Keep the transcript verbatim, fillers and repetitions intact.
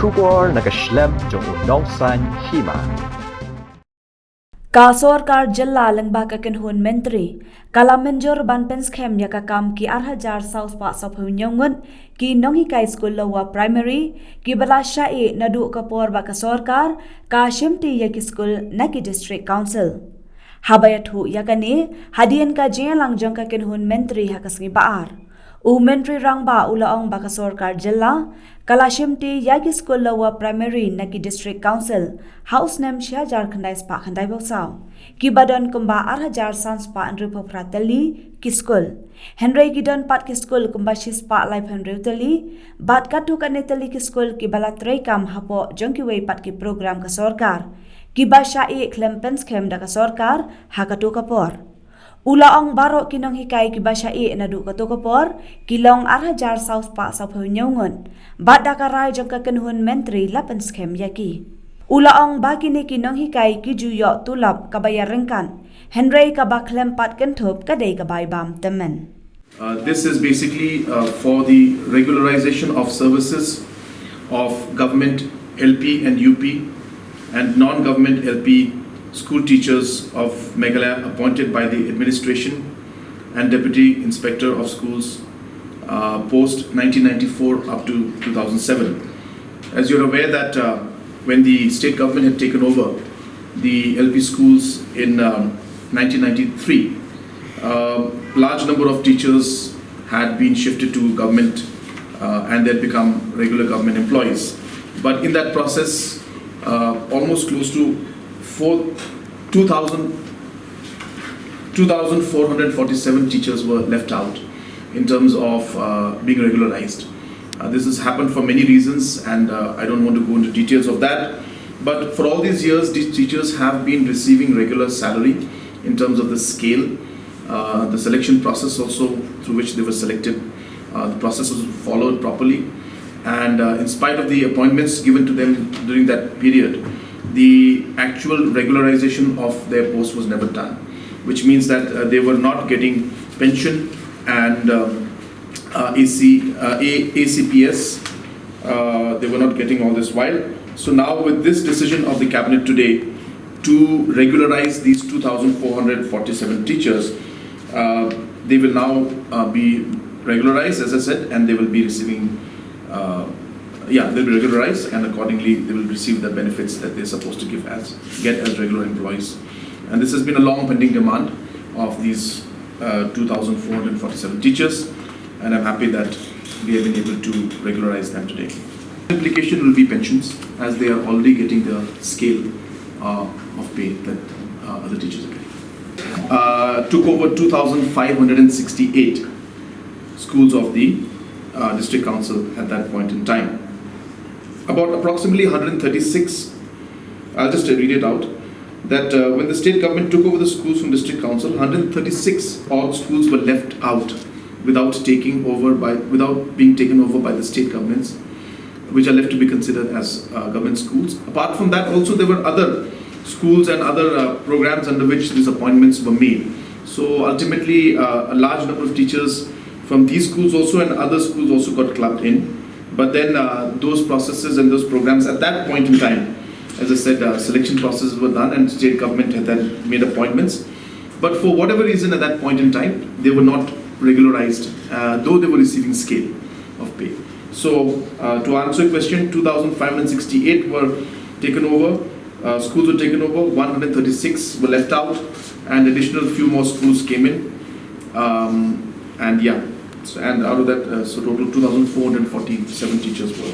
Khubor na ka shlem jong u nongsan hima. Ka sorkar jylla lyngba ka kynhun myntri ka la mynjur ban pynskhem ïa ka kam ki ar hajar saw spah sawphew hynñiew ngut ki nonghikai skul lower primary kiba la shah ïeh naduh ka por ba ka sorkar ka shimti ïa ki skul na ki district council. Haba ïathuh ïa kane hadien ka jingïalang jong ka kynhun myntri ha ka sngi ba ar, u Myntri Rangbah u la ong ba ka sorkar jylla ka la shimti ïa ki skul lower primary na ki district council ha u snem shi hajar khyndai spah khyndai phew saw, kiba don kumba ar hajar san spah hynriewphew phra tylli ki skul. Hynrei ki don pat ki skul kumba shi spah laiphew hynriew tylli, bad katto katne tylli ki skul kiba la treikam hapoh jong kiwei pat ki program ka sorkar kiba shah ïeh khlem pynskhem da ka sorkar ha kato ka por. U la ong baroh ki nonghikai kiba shah ïeh naduh kato ka por ki long ar hajar saw spah sawphew hynñiew ngut, bad da ka rai jong ka kynhun myntri la pynskhem ïa ki. U la ong ba kine ki nonghikai ki ju ïoh tulop kaba ïaryngkat, hynrei kaba khlem pat kynthup ka dei ka bai bam tymmen. Uh, this is basically, uh, for the regularization of services of government L P and U P and non-government L P school teachers of Meghalaya appointed by the administration and Deputy Inspector of Schools, uh, post nineteen ninety-four up to two thousand seven. As you're aware that, uh, when the state government had taken over the L P schools in, um, nineteen ninety-three, uh, large number of teachers had been shifted to government, uh, and they'd become regular government employees. But in that process, uh, almost close to four, two thousand, two thousand four hundred forty-seven teachers were left out in terms of, uh, being regularized. Uh, this has happened for many reasons, and, uh, I don't want to go into details of that. But for all these years, these teachers have been receiving regular salary in terms of the scale, uh, the selection process also through which they were selected. Uh, the process was followed properly. And, uh, in spite of the appointments given to them during that period, the actual regularization of their post was never done, which means that, uh, they were not getting pension and, um, uh, A C, uh, A- A C P S. Uh, they were not getting all this while. So now, with this decision of the cabinet today to regularize these two thousand four hundred forty-seven teachers, uh, they will now, uh, be regularized, as I said, and they will be receiving, uh, yeah, they'll be regularized, and accordingly, they will receive the benefits that they're supposed to give as get as regular employees. And this has been a long pending demand of these, uh, two thousand four hundred forty-seven teachers, and I'm happy that we have been able to regularize them today. Implication will be pensions, as they are already getting the scale, uh, of pay that, uh, other teachers are getting. Uh, took over two thousand five hundred sixty-eight schools of the, uh, district council at that point in time. About approximately hundred thirty-six, I'll just read it out, that, uh, when the state government took over the schools from district council, hundred thirty-six odd schools were left out without taking over by, without being taken over by the state governments, which are left to be considered as, uh, government schools. Apart from that, also there were other schools and other, uh, programs under which these appointments were made. So ultimately, uh, a large number of teachers from these schools also and other schools also got clubbed in. But then, uh, those processes and those programs at that point in time, as I said, uh, selection processes were done and state government had then made appointments. But for whatever reason at that point in time, they were not regularized, uh, though they were receiving scale of pay. So, uh, to answer your question, two thousand five hundred sixty-eight were taken over, uh, schools were taken over, one hundred thirty-six were left out, and additional few more schools came in. Um, and yeah, so, and out of that, uh, so total two thousand four hundred forty-seven teachers were